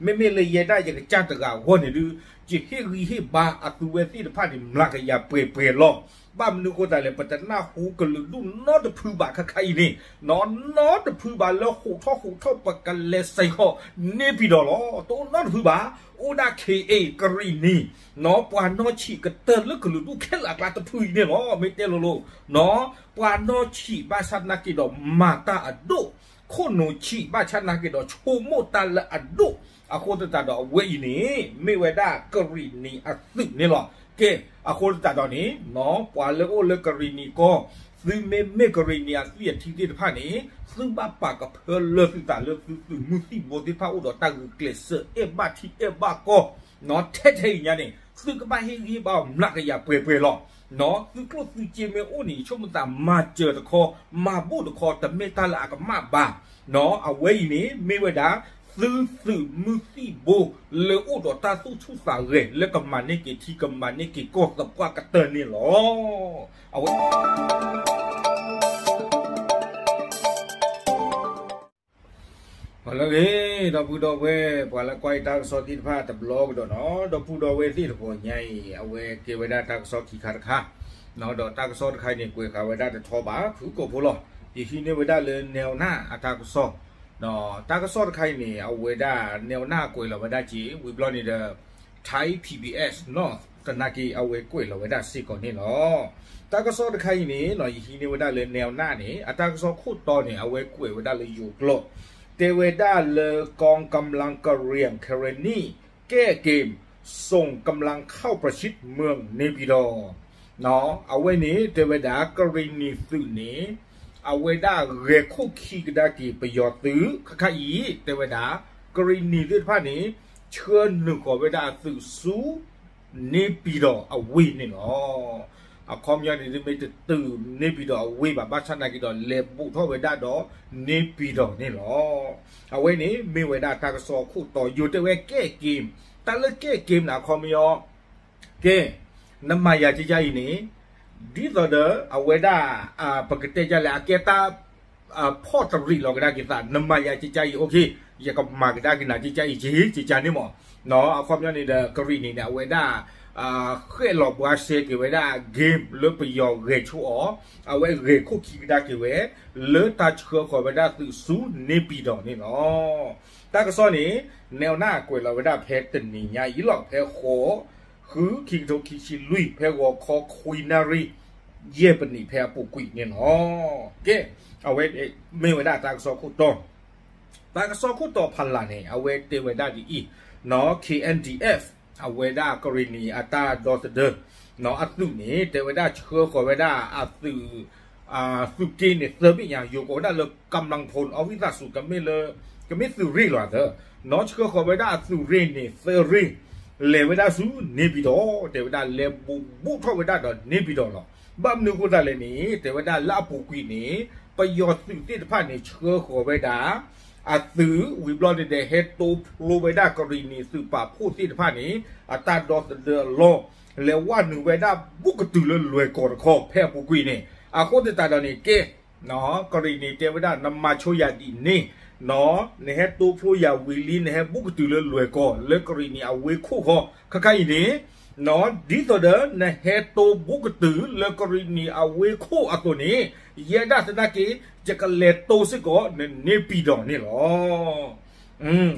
မ့မ့ၢ်လၢယဲဒၣ်ယကစၢ်တဂၤအဂီၢ်န့ၣ်ဒုး ယဟ့ၣ်ဂံၢ်ဟ့ၣ်ဘါအသုဝဲသ့ၣ်တဖၣ်န့ၣ် မျးကယၤပှဲၤပှဲၤလီၤ. ဘၣ်မနုၤအဃိသတးလဲၣ် ပတနၢ်ဟူကလုာ်ဒူၣ်နီတဖုဘၣ်ခါခါအံၤန့ၣ်, နီတဖုဘၣ်လၢဟူးထီၣ်ဟူးထီၣ် ပကလဲၤစဲးဃီၤန့ၢ်ပံၤဒီးလီၤ. တအိၣ်နီတဖုဘၣ်, အိၣ်ဒၣ် K A ကရံၣ်နံၣ်, နီပှၤနီၢ်ဆံးကတၢၢ်လၢကလုာ်ဒူၣ်ခဲလၢာ်အကျါတဖုအံၤန့ၣ်လီၤ. မ့ၢ်တဲလိၤလိၤ, နီပှၤနီၢ်ဆံးဘၣ်ဆၣ်သနာ်က့ဒီးမၤတၢ်အဒိၣ်, ခိၣ်နူာ်ဆံးဘၣ်ဆၣ်သနာ်က့ဒီး ဆိကမိၣ်တၢ်လၢအဒိၣ်, အဃိသတးဒီးအဝဲအံၤန့ၣ် မ့ၢ်ဝဲဒၣ်ကရံၣ်နံၣ်အသုးန့ၣ်လီၤ. ကဲ, အဃိသတးဒီးန့ၣ် နီပှၤလၢအိၣ်လၢကရံၣ်နံၣ်ကီၢ်, သုမ့မ့ၢ်ကရံၣ်နံၣ်အသွံၣ်အထံသ့ၣ်တဖၣ်န့ၣ် သုဘၣ်ပာ်ကဖၢလၢသုသးလၢသုသုးမုၢ်သံၣ်ဘိသ့ၣ်တဖၣ်အိၣ်ဒီးတၢ်ဂုာ်ကျဲးစၢးအဲၣ်ဘၣ်ထံအဲၣ်ဘၣ်ကီၢ်, နီထဲထဲအံၤညါန့ၣ် သုကဘၣ်ဟ့ၣ်ဂံၢ်ဟ့ၣ်ဘါအီၤမျးကယၤပှဲၤပှဲၤလီၤ. နီသုကျိၣ်သုစ့မ့ၢ်အိၣ်န့ၣ် ဆိကမိၣ်သးမၤစၢၤတခီ, မၤဘူၣ်တခီ တမ့ၢ်တၢ်လၢအကမၣ်ဘၣ်. နီအဝဲအံၤန့ၣ် မ့ၢ်ဝဲဒၣ် သုသုးမုၢ်သံၣ်ဘိ လၢအိၣ်ဒီးတၢ်သူၣ်ဆူၣ်သးဂဲၤ လၢကမၤန့ၢ်က့ၤထံကမၤန့ၢ်က့ၤကီၢ်သပှၢ်ကတၢၢ်န့ၣ်လီၤ. အဝဲ လၢဂ့ၤ ဒီပုၢ်ဒီဝဲၢ် ပှၤလၢကွၢ်ယတၢ်ကစီၣ်သ့ၣ်တဖၣ်တဘျီကဒီးနီၤ, ဒီပုၢ်ဒီဝဲၢ်သ့ၣ်တဖၣ်ညါအံၤ အဝဲကဲဝဲဒၣ်တၢ်ကစီၣ်ခံခါတခါ, ဒီးတၢ်ကစီၣ်တခါအံၤန့ၣ် ကွဲးဃာ်ဝဲဒၣ်တထီဘၣ် ဖုကိာ်ဖိလီၤ. ယဟံးန့ၢ်ဝဲဒၣ်လၢနဲဝ်နၢ်အတၢ်ကစီၣ်, တၢ်ကစီၣ်တခါအံၤန့ၣ် အဝဲဒၣ် နဲဝ်နၢ်ကွဲးလီၤဝဲဒၣ်က့ၤ ဝံၤဘျီန့ၣ်ဒီး Thai P B S နီၤ သနာ်က့အဝဲကွဲးလီၤဝဲဒၣ်စ့ၢ်ကီးန့ၣ်လီၤ. တၢ်ကစီၣ်တခါအံၤန့ၣ်နီၤ ယဟံးန့ၢ်ဝဲဒၣ်လၢနဲဝ်နၢ်န့ၣ် အတၢ်ကစီၣ်ခိၣ်တီန့ၣ် အဝဲကွဲးဝဲဒၣ်လၢယိၤကျိာ်, တဲဝဲဒၣ်လၢ กองกำลังกะเหรี่ยงเคเรนนี แก้เกม ส่งกำลังเข้าประชิดเมืองเนปิดอร์ အဝဲန့ၣ် တဲဝဲဒၣ် ကရံၣ်နံၣ်သုးန့ၣ် အဝဲဒၣ်ဂဲၤခိၣ်ခံကဒါက့ၤပယီၤသုး ခါခါအံၤ တဲဝဲဒၣ် ကရံၣ်နံၣ်သ့ၣ်တဖၣ်န့ၣ် ဆှၢနုာ်ဃီၤဝဲဒၣ်အသုးဆူ န့ၣ်ပံၤဒီးအဝ့ၢ်န့ၣ်လီၤ. အခီပညီန့ၣ် မ့ၢ်တတုၤန့ၣ်ပံၤဒီးအဝ့ၢ်ဘၣ် ဘၣ်ဆၣ်သနာ်က့ဒီး လဲၤဘူးထီၣ်ဝဲဒၣ်ဒီးန့ၣ်ပံၤဒီးန့ၣ်လီၤ. အဝဲန့ၣ် မ့ၢ်ဝဲဒၣ်တၢ်ကစီၣ်ခိၣ်တီ ယိၤတဲဝဲ แก้เกม, တၢ်လၢ แก้เกม န့ၣ် အခီပညီ ကဲ နမၤယၤကကါအံၤန့ၣ် ဒ်သိးဒီး အဝဲဒၣ် ပကတဲဒ်လဲၣ် အကဲတၢ် ဖီၣ်တရံးလီၤကဒါက့ၤသး နမၤယၤကကါအံၤ okay ယကမၤကဒါက့ၤနၤကကါအံၤက့ၤ ကကါန့ၣ်မး, အခီပညီန့ၣ်ဒီး ကရံၣ်နံၣ်န့ၣ် အဝဲဒၣ် ဃဲၣ်လီၤဘှါစဲက့ၤဝဲဒၣ် game လၢပယီၤဂဲၤဆိအီၤ, အဝဲဂဲၤခိၣ်ခံကဒါက့ၤဝဲ လၢတၢ်ဆှၢဃီၤဝဲဒၣ်သုးဆူန့ၣ်ပံၤဒီးန့ၣ်လီၤ. တၢ်ကစီၣ်န့ၣ် နဲဝ်နၢ်ကွဲးလီၤဝဲဒၣ်ဖဲတနံၤညါအံၤလီၤ ဖဲဃိး ဃုခံကထိခံဆံလွံၢ် ဖဲဂီၤခီခွံနၣ်ရံၣ် ယဲၢ်ပနံးဖဲအပူၤကွံာ်န့ၣ်လီၤ. ကဲ အဝဲမ့ၢ်ဝဲဒၣ်တၢ်ကစီၣ်ခိၣ်တီ, တၢ်ကစီၣ်ခိၣ်တီဖးလၢ်န့ၣ် အဝဲတဲဝဲဒၣ်ဒ်အံၤ, နီၤ K N D F အဝဲဒၣ်ကရံၣ်နံၣ်အတၢ်ဒီသဒၢ နီၤ အသုးန့ၣ် တဲဝဲဒၣ်ဆှၢဃီၤဝဲဒၣ်အသုး သုးက့န့ၣ်သၢဘ့ၣ်ညါ ယိၤကိးဝဲဒၣ်လၢ กำลังพล အဝံသးစူၤ ကမ့ၢ်လၢ ကမ့ၢ်သုးရ့ၣ်လီၤသၢ, နီၤဆှၢဃီၤဝဲဒၣ်အသုးရ့ၣ်န့ၣ်သၢရ့ၣ် လဲၤဝဲဒၣ်ဆူန့ၣ်ပံၤဒီး တဲဝဲဒၣ်လဲၤဘူးဘူးထီၣ်ဝဲဒၣ်ဒီးန့ၣ်ပံၤဒီးလီၤ. ဘၣ်မနုၤအဃိသတးလဲၣ်န့ၣ် တဲဝဲဒၣ်လၢအပူၤကွံာ်န့ၣ် ပယီၤသုးသ့ၣ်တဖၣ်န့ၣ် ဆှၢဃီၤဝဲဒၣ် အသုးဝံၤဘျီန့ၣ်ဒီး ဟဲတိဖျိဝဲဒၣ်ကရံၣ်နံၣ်သုးပာ်ဖှိၣ်သ့ၣ်တဖၣ်န့ၣ် အတၢ်ဒီသဒၢအလီၢ် လဲၤဝဲနုာ်ဝဲဒၣ်ဘူးကတုၤလၢလွဲၢ်ကီၢ်တခီ ဖဲအပူၤကွံာ်န့ၣ် အဃိသတးဒီးန့ၣ် ကဲ ကရံၣ်နံၣ်တဲဝဲဒၣ် နမၤဆိယၤဒ်န့ၣ် နဟဲတိဖျိယၤဝံၤလံ နဟဲဘူးကတုၤလၢလွဲၢ်ကီၢ် လၢကရံၣ်နံၣ်အဝ့ၢ်ခိၣ်ဃီ ခါခါအံၤန့ၣ် ဒ်သိးဒီးနဟဲတိဘူးကတုၤလၢကရံၣ်နံၣ်အဝ့ၢ်ခိၣ်အသိးန့ၣ် ယဲဒၣ်သနာ်က့ ယကလဲၤတိစ့ၢ်ကီးနန့ၣ်ပံၤဒီးန့ၣ်လီၤ.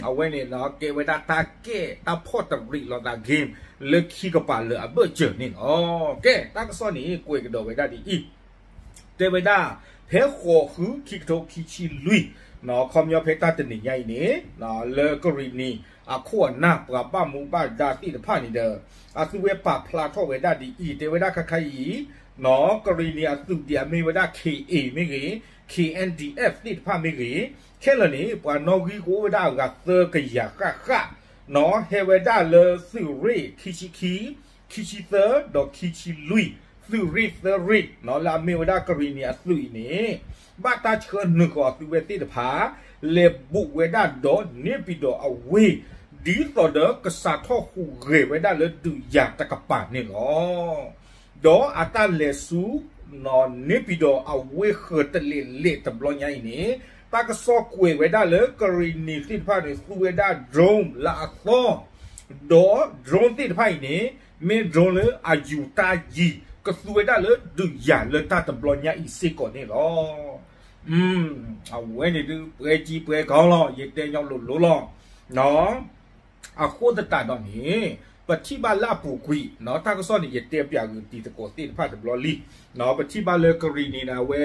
အဝဲန့ၣ် ကဲဝဲဒၣ်တၢ်ကဲတၢ်ဖီၣ်တရံးလိာ်သး game လၢခံကပၤလၢအဘၢၣ်စၢၤန့ၣ်လီၤ. ကဲ တၢ်ကစီၣ်န့ၣ် ကွဲးကဒီးဝဲဒၣ်ဒ်အံၤ တဲဝဲဒၣ် ဖဲဃိးဃုခံကထိခံဆံလွံၢ် ခီပညီဖဲတၢ်တနံၤညါအံၤန့ၣ် လၢကရံၣ်နံၣ်အခိၣ်အနၢ် ပှၤဘၣ်မူဘၣ်ဒါသ့ၣ်တဖၣ်န့ၣ်ဒီး အသုဝဲပာ်ဖျါထီၣ်ဝဲဒၣ်ဒ်အံၤ တဲဝဲဒၣ်ခါခါအံၤ ကရံၣ်နံၣ်အသုးဒ်အမ့ၢ်ဝဲဒၣ် K A မ့ၢ်ဂ့ၤ K N D F သ့ၣ်တဖၣ်မ့ၢ်ဂ့ၤ ခဲလၢာ်န့ၣ် ပှၤနီၣ်ဂံၢ်ကအိၣ်ဝဲဒၣ်အဂၤသၢကယၤဃၣ်ဃၣ် ဟဲဝဲဒၣ်လၢသုးရ့ၣ်ခံဆံခံ ခံဆံသၢ ဒီးခံဆံလွံၢ် သုးရ့ၣ်သၢရ့ၣ် လၢအမ့ၢ်ဝဲဒၣ်ကရံၣ်နံၣ်အသုးအံၤန့ၣ် ဘၣ်တၢ်ဆှၢနုာ်ဃီၤအသုးဝဲသ့ၣ်တဖၣ် လဲၤဘူးဝဲဒၣ်ဒီးန့ၣ်ပံၤဒီးအဝ့ၢ် ဒ်သိးဒီးကစးထီၣ်ဟူးဂဲၤဝဲဒၣ်လၢဒုးယၤတကပၤန့ၣ်လီၤ. ဒီးအတၢ်လဲၤဆူ န့ၣ်ပံၤဒီးအဝ့ၢ်ဃၢၤတလ့ၣ်လဲၣ်တဘျီညါအံၤန့ၣ် တၢ်ကစီၣ်ကွဲးဝဲဒၣ်လၢကရံၣ်နံၤသ့ၣ်တဖၣ်န့ၣ် သူဝဲဒၣ် drone လၢအသီ, ဒီး drone သ့ၣ်တဖၣ်အံၤန့ၣ် မ့ၢ် drone လၢအယူၤတၢ်ယံၤ ကသူဝဲဒၣ်လၢဒုးယၤလၢတၢ်တဘျီညါအံၤစ့ၢ်ကီးန့ၣ်လီၤ. အဝဲန့ၣ်ဒုး ပှဲၤကံပှဲၤကီလီၤ ယတဲညီလိၤလိၤလီၤ. အဃိသတးဒီးန့ၣ် ပထံၣ်ဘၣ်လၢအပူၤကွံာ် တၢ်ကစီၣ်န့ၣ် ယတဲပၠးဂုာ်တံၤသကိးသ့ၣ်တဖၣ်တဘျီလံ. ပထံၣ်ဘၣ်လၢကရံၣ်နံၤန့ၣ် အဝဲ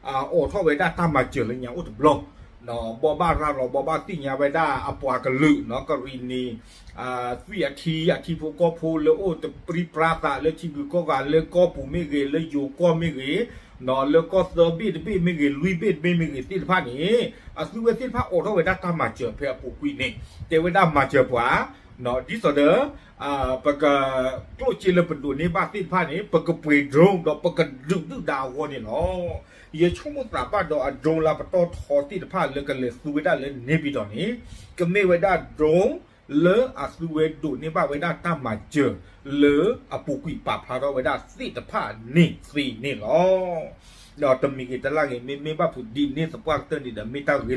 အိးထီၣ်ဝဲဒၣ်တၢ်မၤစၢၤလၢညါအိၣ်တဘျီ, ဘိးဘၣ်ရၤလီၤ ဘိးဘၣ်သ့ၣ်ညါဝဲဒၣ်အပှၤကလုာ် ကရံၣ်နံၤ သွံၣ်အထံ အထံဖိကီၢ်ဖိလၢအိၣ်တပြံပြါသးလၢထံဂုၤကီၢ်ဂၤလၢကီၢ်ပူၤမ့ၢ်ဂ့ၤ လၢယိၤကီၢ်မ့ၢ်ဂ့ၤ လၢကီၢ်သၢဘ့ၣ်တဘ့ၣ်မ့ၢ်ဂ့ၤ လွံၢ်ဘ့ၣ်တဘ့ၣ်မ့ၢ်ဂ့ၤသ့ၣ်တဖၣ်န့ၣ် အသုဝဲသ့ၣ်တဖၣ်အိးထီၣ်ဝဲဒၣ်တၢ်မၤစၢၤဖဲအပူၤကွံာ်န့ၣ် တဲဝဲဒၣ်မၤစၢၤပှၤ ဒ်သိးဒီး ပက ကျိၣ်စ့လၢပဒိးန့ၢ်ဘၣ်သ့ၣ်တဖၣ်န့ၣ် ပကပှ့ၤ drone ဒီးပကဒုးဒုၣ်ဒါအဂီၢ်န့ၣ်လီၤ. ယဆိကမိၣ်သးဘၣ်ဒီးအ drone လၢပတီၢ်ထီသ့ၣ်တဖၣ်လၢကလဲၤသူဝဲဒၣ်လၢန့ၣ်ပံၤဒီးန့ၣ် ကမ့ၢ်ဝဲဒၣ် drone လၢအသုဝဲဒိးန့ၢ်ဘၣ်ဝဲဒၣ်တၢ်မၤစၢၤ လၢအပူၤကွံာ်ပာ်ဖျါထီၣ်ဝဲဒၣ်သ့ၣ်တဖၣ်န့ၣ်သ့န့ၣ်လီၤ. ဒီးတမံၤဂ့ၤတလၢ်ဂ့ၤ မ့မ့ၢ်ဘၣ်ဖုးဒ်န့ၣ်သပှၢ်ကတၢၢ်န့ၣ်ဒီးမ့ၢ်တၢ်ဂ့ၤလီ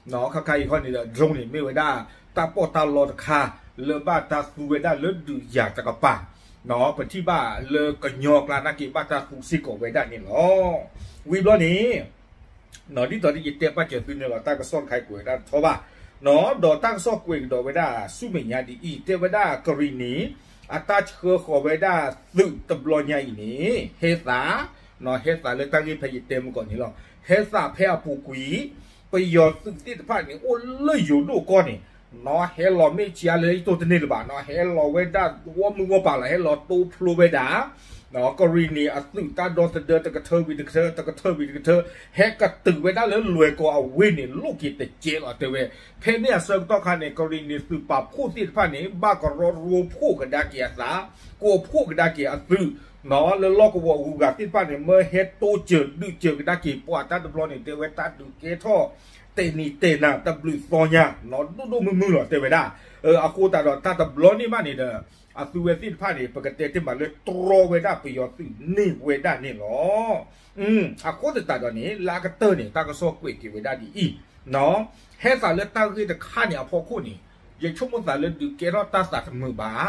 ၤ. ခါခါအံၤခီန့ၣ်ဒီး drone န့ၣ် မ့ၢ်ဝဲဒၣ်တၢ်ပီးတၢ်လီတခါ လၢဘၣ်တၢ်သူဝဲဒၣ်လၢဒုးယၤတကပၤ ပထံၣ်ဘၣ်လၢကညီကျါနာ်က့ဘၣ်တၢ်သူစ့ၢ်ကီးဝဲဒၣ်န့ၣ်လီၤ. ဝံၤဘျီန့ၣ် ဒ်သိးဒ်ယတဲပာ်စၢၤသုန့ၣ်လီၤ တၢ်ကစီၣ်တခါအံၤကွဲးဝဲဒၣ်တထီဘၣ်, ဒီးတၢ်ကစီၣ်ကွဲးကဒီးဝဲဒၣ်ဆူမဲာ်ညါဒ်အံၤ တဲဝဲဒၣ်ကရံၣ်နံၤ အတၢ်ဆှၢဃီၤဝဲဒၣ်သုးတဘျီညါအံၤန့ၣ် ဟဲသး ဟဲသးလၢတၢ်ဂ့ၢ်ဖဲယတဲမုၢ်ကီၢ်န့ၣ်လီၤ. ဟဲသးဖဲအပူၤကွံာ် ပယီၤသုးသ့ၣ်တဖၣ်န့ၣ် အိၣ်လၢယိၤဒိၣ်ကီၢ်န့ၣ် နီၢ်ဟဲလီၤမ့ၢ်ဆံးအါလၢယတိၢ်တန့ၢ်လၢၤဘၣ် နီၢ်ဟဲလီၤဝဲဒၣ်ဝီမုၢ်ဝီပာ်လီၤ ဟဲလီၤတိဖျိဝဲဒၣ် ကရံၣ်နံၤအသုးတၢ်ဒီသဒၢတကထၢဝံၤတကထၢ တကထၢဝံၤတကထၢ ဟဲကတုၤဝဲဒၣ်လၢလွဲၢ်ကီၤအဝ့ၢ်န့ၣ် လိၣ်က့ၤတကဲးလီၤတဲဝဲ. ဖဲန့ၣ်အဆၢကတီၢ်ခါန့ၣ် ကရံၣ်နံၤသုးပာ်ဖှိၣ်သ့ၣ်တဖၣ်န့ၣ် ဘၣ်ကရီရိဖှိၣ်ကဒါက့ၤအသး ကိးဖှိၣ်ကဒါက့ၤအသုး လၢလီၢ်ကဝီၤဂုၤဂၤသ့ၣ်တဖၣ်န့ၣ် မၢဟဲတိစၢၤဒုးစၢၤကဒါက့ၤပှၤတၢ်တဘျီန့ၣ် တဲဝဲတၢ်ဒုးကဲထီၣ် တဲာ်နံၤတဲာ်နၤတဘျုးသီညါ ဒိၣ်ဒိၣ်မုၢ်မုၢ်လီၤတဲဝဲဒၣ်. အဃိသတးဒီးတၢ်တဘျီန့ၣ်ဘၣ်န့ၣ်ဒီး အသုဝဲသ့ၣ်တဖၣ်န့ၣ် ပကတဲတ့ၢ်မးလၢတြီဝဲဒၣ်ပယီၤသုးန့ၢ်ဝဲဒၣ်န့ၣ်လီၤ. အဃိသတးဒီးန့ၣ် လၢအကတၢၢ်န့ၣ် တၢ်ကစီၣ်ကွဲးက့ၤဝဲဒၣ်ဒ်အံၤ ဟဲသးလၢတၢ်ဂ့ၢ်တခါန့ၣ်အဖီခိၣ်န့ၣ် ယဆိကမိၣ်သးလၢဒုးကဲထီၣ်တၢ်သးတမုာ်ဘၣ်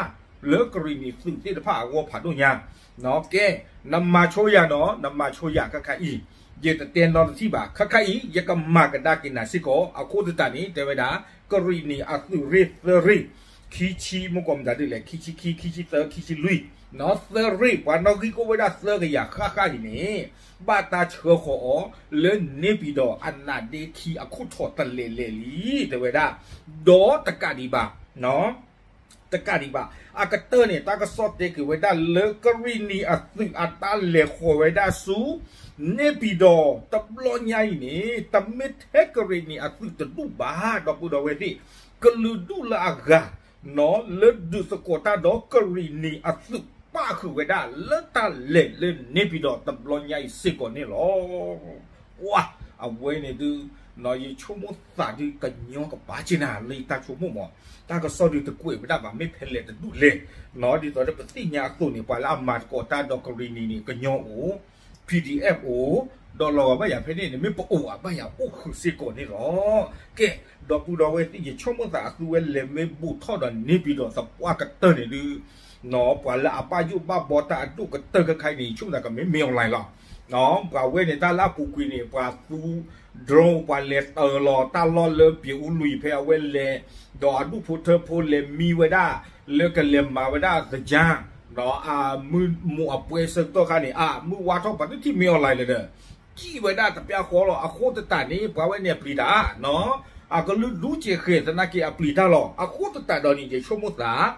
လၢကရံၣ်နံၤသုးသ့ၣ်တဖၣ်အဂီၢ်ဖးဒိၣ်ညါ ကဲ နမၤဆိယၤနီၤ နမၤဆိယၤခါခါအံၤ ယတတဲနီတထံၣ်ဘၣ် ခါခါအံၤ ယကမၤကဒါက့ၤနၤစ့ၢ်ကီး အဃိသတးန့ၣ် တဲဝဲဒၣ် ကရံၣ်နံၤအသုးရ့ၣ်သၢရ့ၣ် ခံဆံ မ့ၢ်ကီးမတၤဒ်လဲၣ် ခံဆံခံ ခံဆံသၢ ခံဆံလွံၢ် သၢရ့ၣ် ပှၤနီၣ်ဂံၢ်ကအိၣ်ဝဲဒၣ်သၢကယၤဃၣ်ဃၣ်အံၤန့ၣ် ဘၣ်တၢ်ဆှၢဃီၤအီၤ လၢန့ၣ်ပံၤဒီးအနးဒ့ခံအခိၣ်ထီၣ်တလဲၤလဲၤလံ တဲဝဲဒၣ် ဒီးတကးဒံးဘၣ် တကးဒံးဘၣ် အကတၢၢ်န့ၣ် တၢ်ကစီၣ်တဲက့ၤဝဲဒၣ်လၢကရံၣ်နံၤအသုးအတၢ်လဲၤဃီၤဝဲဒၣ်ဆူ န့ၣ်ပံၤဒီးတဘျီညါအံၤန့ၣ် တမ့ၢ်ထဲကရံၣ်နံၤအသုးတဒူၣ်ဘၣ် ဒီပုၢ်ဒီဝဲၢ်သ့ၣ် ကလုာ်ဒူၣ်လၢအဂၤ လၢဒုးသကိးတၢ်ဒီးကရံၣ်နံၤအသုးပၣ်ဃုာ်ဝဲဒၣ်လၢတၢ်လဲၤလၢန့ၣ်ပံၤဒီးတဘျီညါအံၤစ့ၢ်ကီးန့ၣ်လီၤ. ပှၤ အဝဲန့ၣ်ဒုး ယဆိကမိၣ်သးဒုးကညီကပာ်က့ၤနၤလၢယတၢ်ဆိကမိၣ်မး တၢ်ကစီၣ်ဒုးတကွဲးဝဲဒၣ်ဘၣ် မ့ၢ်ဖဲလဲၣ်တဒူၣ်လဲၣ် ဒ်သိးဒီးပသ့ၣ်ညါအသိးန့ၣ် ပှၤလၢအမၤသကိးတၢ်ဒီးကရံၣ်နံၤန့ၣ် ကညီအိၣ် PDF အိၣ် ဒီးလီၤဂာ်ဘၣ်ယၤဖဲန့ၣ်န့ၣ် မ့ၢ်ပအိၣ်အဘၣ်ယၤအိၣ်ဃုာ်စ့ၢ်ကီးန့ၣ်လီၤ. ကဲ ဒီပုၢ်ဒီဝဲၢ်သ့ၣ် ယဆိကမိၣ်သးအသုဝဲလဲၤမ့ၢ်ဘူးထီၣ်ဒီးန့ၣ်ပံၤဒီးသပှၢ်ကတၢၢ်န့ၣ်ဒုး ပှၤလၢအဘၣ်ယိၣ်ဘၣ်ဘီတၢ်အဒိၣ်ကတၢၢ်ခဲခါအံၤန့ၣ် ယဆိကမိၣ်သးကမ့ၢ်မ့ၢ် online လီၤ. ပှၤဝဲန့ၣ်တၢ်လၢအပူၤကွံာ်န့ၣ် ပှၤသူ drone ပှၤလဲၤတၢၤလီၤတၢ်လီၢ်လၢပျံၤအူလွံၢ်ဖဲအဝဲလဲၤ ဒီးအဒူၣ်ဖိထၢဖိလဲၤမံဝဲဒၣ် လၢကလဲၤမၤဝဲဒၣ်သယါ ဒီးအမုၢ်မိၢ်အပှဲၤဆၢကတီၢ်ခါန့ၣ် အမုၢ်ဝါထီၣ်ပှၤတထံၣ်မ့ၢ် online လၢၤဒီး ကံၣ်ဝဲဒၣ်တပျၢ်ဃီလီၤ. အဃိသတးန့ၣ် ပှၤဝဲန့ၣ်အပျံၤတၢ် အကလုာ်ဒူစဲးဃဲၤသနာ်က့အပျံၤတၢ်လီၤ. အဃိသတးဒီးန့ၣ် ယဆိကမိၣ်သး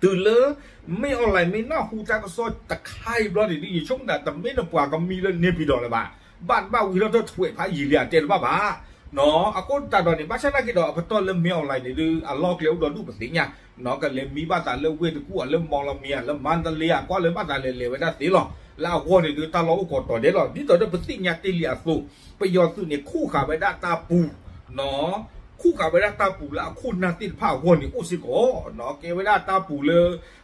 တုၤလၢ မ့ၢ် online မ့ၢ်နၢ်ဟူတၢ်ကစီၣ်တခါအံၤဘျီန့ၣ်ဒုး ယဆိကမိၣ်သးတမ့ၢ်နပှၤကမံလၢန့ၣ်ပံၤဒီးလၢၤဘၣ်. ဘၣ်တဘၣ်ဝံၤထီၣ်ထီၣ်ထွဲးဖးယံာ်လံအတဲတဘၣ်ဘၣ်. အဃိသတးဒီးန့ၣ် ဘၣ်ဆၣ်သနာ်က့ဒီး အပတီၢ်လၢမ့ၢ် online န့ၣ်ဒုး အလီၢ်ကျဲအိၣ်ဒီးဒူၣ်ပသ့ၣ်ညါ ကလဲၤမံဘၣ်သးလၢဝ့ၢ်တကူၣ် လၢမီလမံၤ လၢမါတလ့ ကွၢ်လၢဘၣ်သးလဲၤလဲၤဝဲဒၣ်သ့လီၤ. လၢအဂီၢ်န့ၣ်ဒုး တၢ်လီၢ်အိၣ်ကိးတီၤဒဲးလီၤ. ဒ်သိးဒီးပသ့ၣ်ညါတ့ၢ်လံအသိး ပယီၤသုးန့ၣ် ခူၣ်ဃာ်ဝဲဒၣ်တၢ်ပူၤ နီၢ် ခူၣ်ဃာ်ဝဲဒၣ်တၢ်ပူၤလၢအခိၣ်နၢ်သ့ၣ်တဖၣ်အဂီၢ်န့ၣ်အိၣ်စ့ၢ်ကီး, ကဲဝဲဒၣ်တၢ်ပူၤလၢ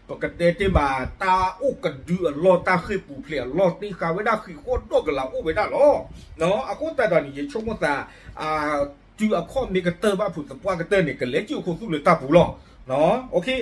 ပကတဲတ့ၢ်ဘၣ် တၢ်အိၣ်ကဒုအလီၢ် တၢ်ဃ့ၢ်ပူၤဖျဲးအလီၢ် တ့ဃာ်ဝဲဒၣ်ဃံးဃီၣ်ဒီၣ်ကလာ်အိၣ်ဝဲဒၣ်လီၤ. အဃိသတးဒီးန့ၣ် ယဆိကမိၣ်သး တုၤအခီၣ်မ့ၢ်ကတၢၢ်ဘၣ်ဖုးသပှၢ်ကတၢၢ်န့ၣ် ကလဲၤကၠိၣ်ခိၣ်သူၣ်လၢတၢ်ပူၤလီၤ.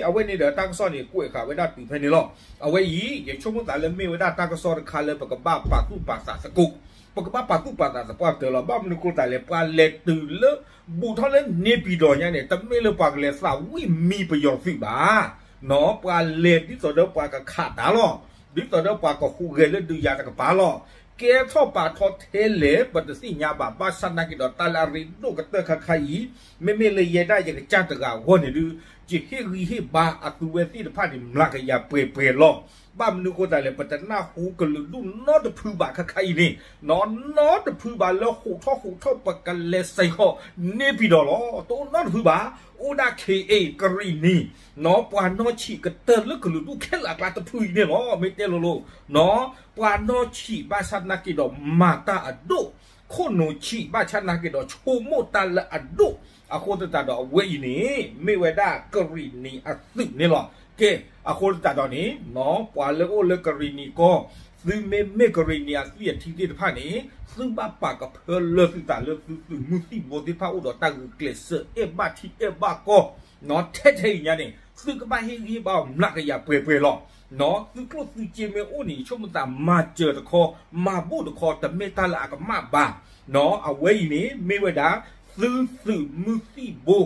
အဝဲန့ၣ်ဒီးတၢ်ကစီၣ်န့ၣ် ကွဲးဃာ်ဝဲဒၣ်တုၤဖဲန့ၣ်လီၤ. အဝဲအံၤ ယဆိကမိၣ်သးလၢမ့ၢ်ဝဲဒၣ်တၢ်ကစီၣ်တခါလၢပကဘၣ်ပာ်သူၣ်ပာ်သးသကိး, ပကဘၣ်ပာ်သူၣ်ပာ်သးသပှၢ်ကတၢၢ်လီၤ. ဘၣ်မနုၤအဃိသတးလဲၣ် ပှၤလဲၤတုၤလၢ ဘူးထီၣ်လၢန့ၣ်ပံၤဒီးညါန့ၣ် တမ့ၢ်လၢပှၤကလဲၤသးဝံၣ်မံပယီၤသုးဘၣ် ပှၤလဲၤဒ်သိးဒီးပှၤကခးတၢ်လီၤ. ဒ်သိးဒီးပှၤကဟူးဂဲၤလၢဒုးယၤတကပၤလီၤ. ကဲထီၣ်ပာ်ထီၣ်ထဲလဲၣ် ပတသ့ၣ်ညါဘၣ်. ဘၣ်ဆၣ်နာ်က့ဒီး တၢ်လၢအရ့ဒိၣ်ကတၢၢ်ခါခါအံၤ မ့မ့ၢ်လၢယဲဒၣ်ယကစၢ်တဂၤအဂီၢ်န့ၣ်ဒုး ယဟ့ၣ်ဂံၢ်ဟ့ၣ်ဘါအသုဝဲသ့ၣ်တဖၣ်န့ၣ် မျးကယၤပှဲၤပှဲၤလီၤ. ဘၣ်မနုၤအဃိသတးလဲၣ် ပတနၢ်ဟူကလုာ်ဒူၣ်နီတဖုဘၣ်ခါခါအံၤန့ၣ် နီတဖုဘၣ်လၢဟူးထီၣ်ဟူးထီၣ် ပကလဲၤစဲးဃီၤန့ၢ်ပံၤဒီးလီၤ. တအိၣ်နီတဖုဘၣ်. အိၣ်ဒၣ် ခ့ၣ်အ့ၣ် ကရံၣ်နံၣ် ပှၤနီၢ်ဆံးကတၢၢ်လၢကလုာ်ဒူၣ်ခဲလၢာ်အကျါတဖုအံၤန့ၣ်လီၤ. မ့ၢ်တဲလိၤလိၤ ပှၤနီၢ်ဆံးဘၣ်ဆၣ်နာ်က့ဒီးမၤတၢ်အဒိၣ်, ခိၣ်နူာ်ဆံးဘၣ်ဆၣ်နာ်က့ဒီးဆိကမိၣ်တၢ်လၢအဒိၣ်, အဃိသတးဒီးအဝဲအံၤန့ၣ် မ့ၢ်ဝဲဒၣ်ကရံၣ်နံၣ်အသုးန့ၣ်လီၤ. ကဲ အဃိသတးဒီးန့ၣ် ပှၤလၢအိၣ်လၢကရံၣ်နံၣ်ကီၢ် သုမ့မ့ၢ်ကရံၣ်နံၣ်အသွံၣ်အထံသ့ၣ်တဖၣ်န့ၣ် သုဘၣ်ပာ်ကဖၢလၢသုသးလၢသုသုးမုၢ်သံၣ်ဘိသ့ၣ်တဖၣ်အိၣ်ဒီးတၢ်ဂုာ်ကျဲးစၢးအဲၣ်ဘၣ်ထံအဲၣ်ဘၣ်ကီၢ် ထဲထဲအံၤညါန့ၣ် သုကဘၣ်ဟ့ၣ်ဂံၢ်ဟ့ၣ်ဘါအီၤမျးကယၤပှဲၤပှဲၤလီၤ. သုကျိၣ်သုစ့မ့ၢ်အိၣ်န့ၣ် ယဆိကမိၣ်သးမၤစၢၤတခီ, မၤဘူၣ်တခီ တမ့ၢ်တၢ်လၢအကမၣ်ဘၣ်. အဝဲအံၤန့ၣ် မ့ၢ်ဝဲဒၣ် သုသုးမုၢ်သံၣ်ဘိ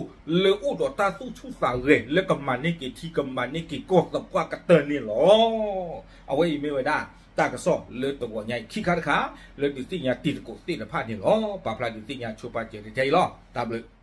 လၢအိၣ်ဒီးတၢ်သူၣ်ဆူၣ်သးဂဲၤ လၢကမၤန့ၢ်က့ၤထံကမၤန့ၢ်က့ၤကီၢ်သပှၢ်ကတၢၢ်န့ၣ်လီၤ. အဝဲအံၤမ့ၢ်ဝဲဒၣ် တၢ်ကစီၣ်လၢတဂီၤညါအံၤ ခံခါတခါ လၢဒုးသ့ၣ်ညါတံၤသကိးသ့ၣ်တဖၣ်န့ၣ်လီၤ. ပာ်ဖျါဒုးသ့ၣ်ညါဆိပာ်စၢၤတထဲအံၤလီၤ. တၢ်ဘျုး